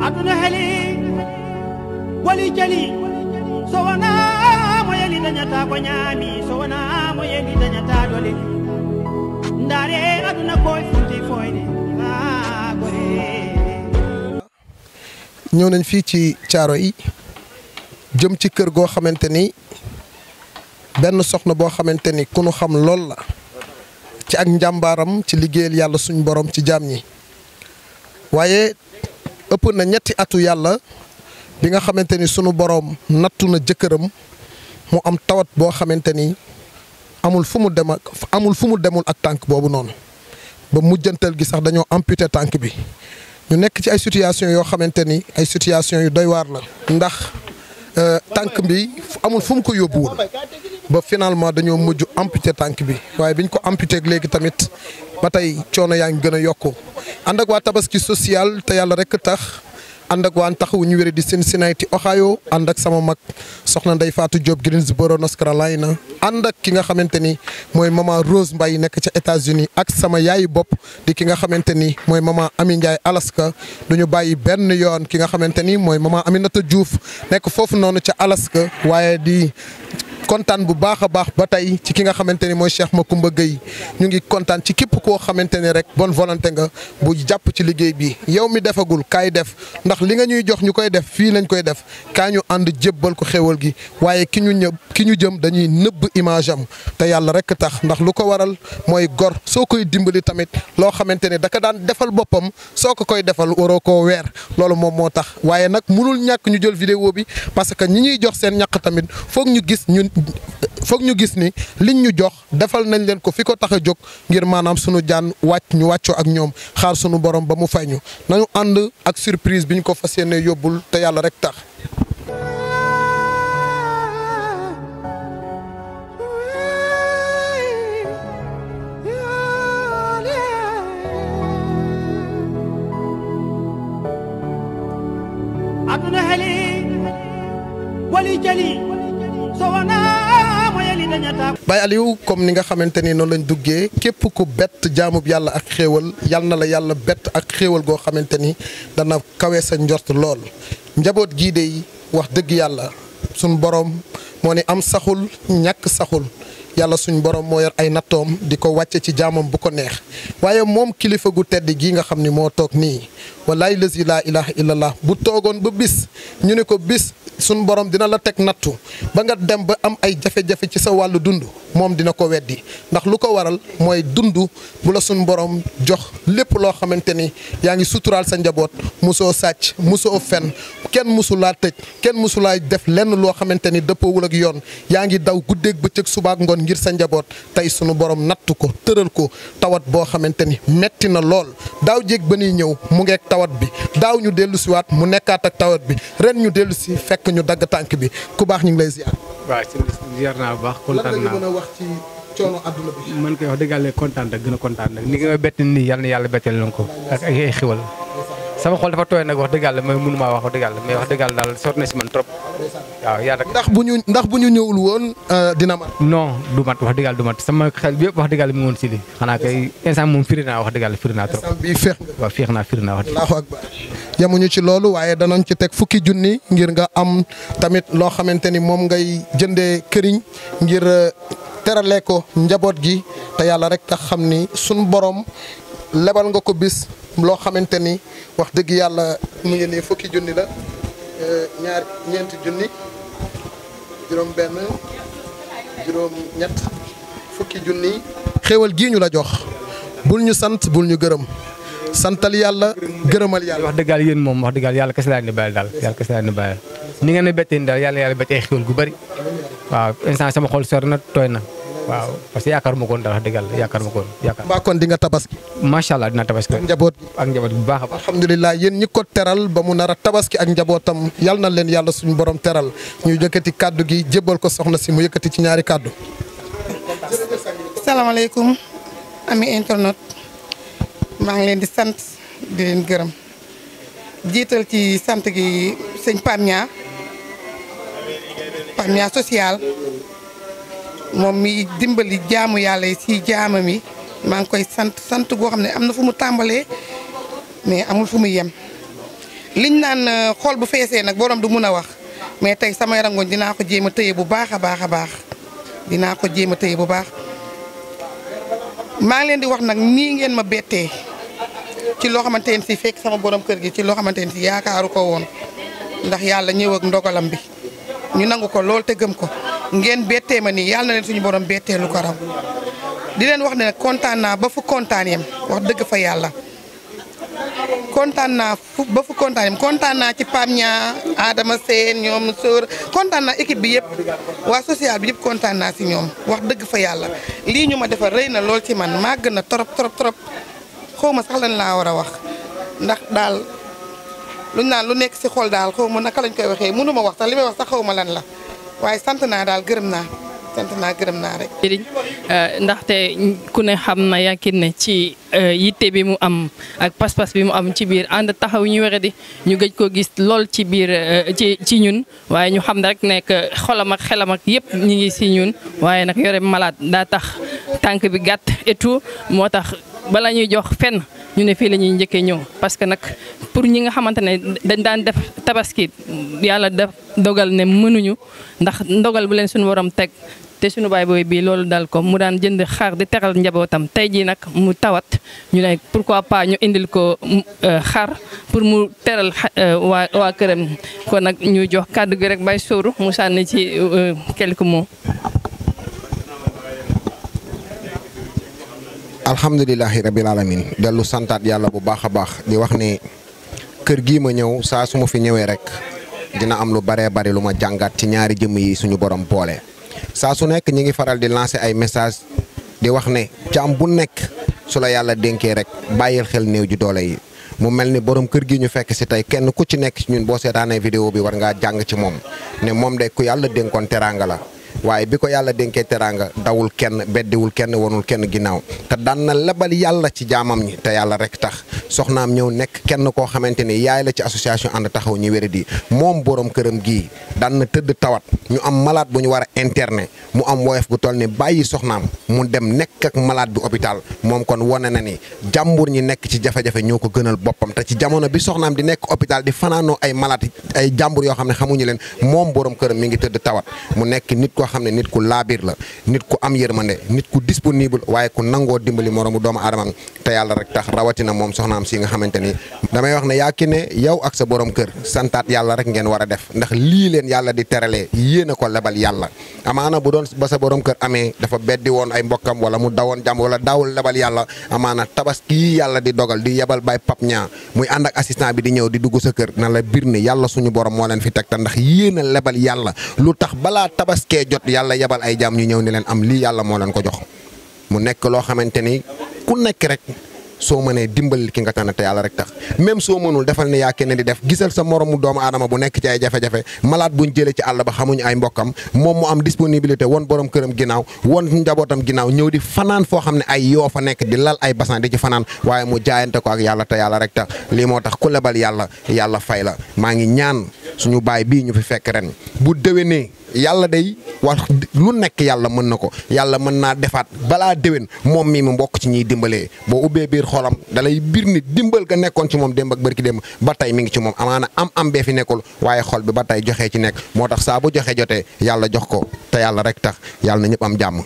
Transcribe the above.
aduna heli wali jali so wana mo yeli dañata ko ñaami so wana mo yeli dañata dole ndare aduna koy funti foyde gore ñëw nañ fii ci Thiaroye jëm ci kër goo xamante ni benn soxna boo xamante ni ku nu xam lool la ci ak njàmbaaram ci liggéeyal yàlla suñ borom ci jaam ñi waaye ëpp na ñetti atu yàlla bi nga xamante ni sunu borom nattu na jëkkëram mu am tawat boo xamante ni amul fu mu demul ak tànk boobu noonu ba mujjantal gi sax dañoo amputé tànk bi ñu nekk ci ay situation yoo xamante ni ay situation yu doy waar la ndax tànk bi amul fu mu ko yóbbuwul ba finalement dañoo mujj amputé tànk bi waaye biñ ko amputé léegi tamit ba tey coono yaa ngi gën a yokku ànd ak waa tabaski social te yàlla rek tax ànd ak waa taxawu ñu wéré di Cincinnati Ohio ànd ak sama mag soxna Ndeye Fatou Diop Greensboro North Carolina ànd ak ki nga xamante ni mooy maman Rose Mbaye nekk ca États-Unis ak sama yaayu bopp di ki nga xamante ni mooy maman Ami Ndiaye Alaska du ñu bàyyi benn yoon ki nga xamante ni mooy maman Aminata Diouf nekk foofu noonu ca Alaska waaye di kontaan bu baax a baax ba tey ci ki nga xamante ni mooy Cheikh Macoumba Gueye ñu ngi kontaan ci képp koo xamante ni rek bonne volonté nga bu jàpp ci liggéey bi yow mi defagul kaay def ndax li nga ñuy jox ñu koy def fii lañ koy def kaa ñu ànd jébbal ko xéwal gi waaye ki ñu jëm dañuy nëbb image am te yàlla rek tax ndax lu ko waral mooy gor soo koy dimbali tamit loo xamante ni daka daan defal boppam soo ko koy defal waroo koo weer loolu moom moo tax waaye nag mënul ñàkk ñu jël vidéo bi parce que ñi ñuy jox seen ñàkk tamit foog ñu gis ni liñ ñu jox defal nañ leen ko fi ko tax a jóg ngir maanaam sunu jaan ñu wàccoo ak ñoom xaar sunu borom ba mu fay ñu nañu ànd ak surprise bi ñu ko fas yéene yóbbul te yàlla rek tax. aduna heli wali jali so wana Baye Aliou comme ni nga xamante ni noonu lañ duggee képp ku bett jaamub yàlla ak xéewal yal na la yàlla bett ak xéewal goo xamante ni dana kawe sa njort lool njaboot gii de wax dëgg yàlla suñ borom moo ni am saxul ñàkk saxul yàlla suñ borom moo yor ay nattoom di ko wàcce ci jaamam bu ko neex waaye moom kilifa gu tedd gii nga xam ni moo toog nii wallaay lazi laa ilaha illallah bu toogoon ba bis ñu ne ko bis suñ borom dina la teg nattu ba nga dem ba am ay jafe-jafe ci sa wàllu dund moom dina ko weddi ndax lu ko waral mooy dund bu la suñ borom jox lépp loo xamante ni yaa ngi suturaal sa njaboot musoo sàcc musoo fen kenn musulaa tëj kenn musulaa def lenn loo xamante ni dëppoowul ak yoon yaa ngi daw guddeeg bëccëg subaak ngoon ngir sa njaboot tey sunu borom nattu ko tëral ko tawat boo xamante ni metti na lool daaw jéeg ba nuy ñëw mu ngeek tawat bi daaw ñu dellu si waat mu nekkaat ak tawat bi ren ñu dellu si fekk ñu dagg tànk bi ku baax ñu ngi lay ziar. waaw ziar naa bu baax kontaan naa lan nga mën a wax ci coono àdduna bi. man koy wax dëgg yàlla kontaan rek gën a kontaan rek ni nga bett nii yal na yàlla betteel leen ko ak ay xéwal sama xol dafa tooy nag wax dëgg yàlla mooy mënu maa wax dëgg yàlla mais wax dëgg yàlla daal sot na si man trop waaw yàlla rek. ndax bu ñu ñëwul woon dina mat. non du mat wax dëgg yàlla du mat sama xel bi yëpp wax dëgg yàlla mi ngi woon si li xanaa kay instant moom firi naa wax dëgg yàlla firi naa trop. instant bii féex nga. waaw féex naa firi naa wax dëgg. Allahu akbar yemuñu ci loolu waaye danañ ci teg fukki junni ngir nga am tamit loo xamante ni moom ngay jëndee këriñ ngir terale ko njaboot gi te yàlla rek tax xam ni sunu borom lebal nga ko bis loo xamante ni wax dëgg yàlla mu ngi nii fukki junni la ñeenti junni juróom benn juróom ñett fukki junni xéewal gii ñu la jox bul ñu sant bul ñu gërëm santal yàlla gërëmal yàlla. wax dëgg yàlla yéen moom wax dëgg yàlla yàlla kese laa leen di bàyyi daal yàlla kese laa leen di bàyyi ni ngeen di bettee daal yàlla bettee xéwal gu bëri waaw instant sama xol sor na tooy na waaw parce que yaakaar ma ko woon daal wax dëgg yàlla yaakaar ma ko woon yaakaar. mbaa kon di nga tabaski. macha allah dina tabaski. ak njaboot gi ak njaboot bu baax a baax. alhamdulilah yéen ñi ko teral ba mu nar a tabaski ak njabootam yal na leen yàlla suñu borom teral ñu yëkkati kàddu gi jébbal ko soxna si mu yëkkati ci ñaari kàddu. salaamaaleykum ami internet maa ngi leen di sant di leen gërëm jiital ci sant gi sëñ Pape Niang social moom mi dimbali jaamu yàlla yi si jaamam yi maa ngi koy sant goo xam ne am na fu mu tàmbalee mais amul fu mu yem. liñ naan xool bu feesee nag borom du mun a wax mais tey samay rangoñ dinaa ko jéem a tëye bu baax a baax dinaa ko jéem a tëye bu baax. maa ngi leen di wax nag nii ngeen ma bettee ci loo xamante ne si fekk sama borom kër gi ci loo xamante ne si yaakaaru ko woon ndax yàlla ñëw ak ndogalam bi ñu nangu ko lool te gëm ko ngeen bettee ma nii yàlla na leen suñu borom bettee lu ko raw. di leen wax ne nag kontaan naa ba fu kontaan yem wax dëgg fa yàlla kontaan naa ba fu kontaan yem kontaan naa ci Pape Niang Adama Seen ñoom Sóor kontaan naa équipe bi yëpp waa social bi yëpp kontaan naa si ñoom wax dëgg fa yàlla lii ñu ma defal rëy na lool ci man màgg na trop xaw ma sax lan laa war a wax ndax daal luñ naan lu nekk si xol daal xaw ma naka lañ koy waxee mënu ma wax sax li may wax sax xaw ma lan la waaye sant naa daal gërëm naa rek. ndaxte ku ne xam na yaakaar ne ci yitte bi mu am ak pas-pas bi mu am ci biir ànd taxaw ñu wéré di ñu gëj ko gis lool ci biir ci ñun waaye ñu xam ne rek nekk xolam ak xelam ak yëpp ñu ngi si ñun waaye nag yore malade daa tax tànk bi gàtt et tout moo tax bala ñuy jox fenn ñu ne fii la ñuy njëkkee ñëw parce que nag pour ñi nga xamante ne dañ daan def tabaski yàlla def dogal ne mënuñu ndax ndogal bu leen suñu borom teg te suñu baay booy bii loolu dal ko mu daan jënd xar di teral njabootam tey jii nag mu tawat ñu ne pourquoi pas ñu indil ko xar pour mu teral waa këram kon nag ñu jox kàddu gi rek bay sóoru mu sànni ci quelques mots. alhamdulilahi rabil alamin dellu santaat yàlla bu baax a baax di wax ne kër gii ma ñëw saa su ma fi ñëwee rek dina am lu baree bari lu ma jàngat ci ñaari jëmm yi suñu borom boole. saa su nekk ñi ngi faral di lancer ay message di wax ne jaam bu nekk su la yàlla dénkee rek bàyyil xel néew ji doole yi mu mel ni borom kër gi ñu fekk si tey kenn ku ci nekk ci ñun boo seetaanee vidéo bi war ngaa jàng ci moom ne moom de ku yàlla dénkoon teraanga la. waaye bi ko yàlla dénkee teraanga dawul kenn beddiwul kenn wanul kenn ginnaaw te daan na lebal yàlla ci jaamam ñi te yàlla rek tax soxnaam ñëw nekk kenn koo xamante ni yaay la ci association ànd taxaw ñi wéradi moom borom këram gii daan na tëdd tawat ñu am malade bu ñu war a interné mu am woyof gu toll ni bàyyi soxnaam mu dem nekk ak malade bi hôpital moom kon wane na ni jàmbur ñi nekk ci jafe-jafe ñoo ko gënal boppam te ci jamono bi soxnaam di nekk hôpital di fanaanoo ay malade ay jàmbur yoo xam ne xamuñu leen moom borom këram mi ngi tëdd tawat mu nekk nit koo xam ne nit ku laabir la nit ku am yërmande nit ku disponible waaye ku nangoo dimbali moromu doomu aadama te yàlla rek tax rawatina moom soxnaam si nga xamante ni damay wax ne yaa ki ne yow ak sa borom kër santaat yàlla rek ngeen war a def ndax lii leen yàlla di teralee yéen a ko lebal yàlla amaana bu doon ba sa borom kër amee dafa beddi woon ay mbokkam wala mu dawoon jàmm wala daawul lebal yàlla amaana tabaski yi yàlla di dogal di yebal bay Pape Niang muy ànd ak assistant bi di ñëw di dugg sa kër na la bir ne yàlla suñu borom moo leen fi teg te ndax yéen a lebal yàlla lu tax balaa tabaskee jot yàlla yebal ay jaam ñu ñëw ni leen am lii yàlla moo leen ko jox mu nekk loo xamante ni ku nekk rek soo mënee dimbali ki nga tànn te yàlla rek tax même soo mënul defal ne yaa kenn di def gisal sa moromu doomu aadama bu nekk ci ay jafe-jafe malade buñ jëlee ci àll ba xamuñu ay mbokkam moom mu am disponibilité won borom këram ginnaaw won njabootam ginnaaw ñëw di fanaan foo xam ne ay yoo fa nekk di lal ay basan di ci fanaan waaye mu jaayante ko ak yàlla te yàlla rek tax lii moo tax ku lebal yàlla fay la maa ngi ñaan suñu baay bii ñu fi fekk ren bu déwénee yàlla day wax lu nekk yàlla mën na ko yàlla mën naa defaat balaa déwén moom mii mu mbokk ci ñiy dimbalee boo ubbee biir xolam dalay biir nit dimbal ga nekkoon ci moom démb ak bërki démb ba tey mi ngi ci moom amaana am bee fi nekkul waaye xol bi ba tey joxee ci nekk moo tax saa bu joxe jotee yàlla jox ko te yàlla rek tax yàlla na ñëpp am jàmm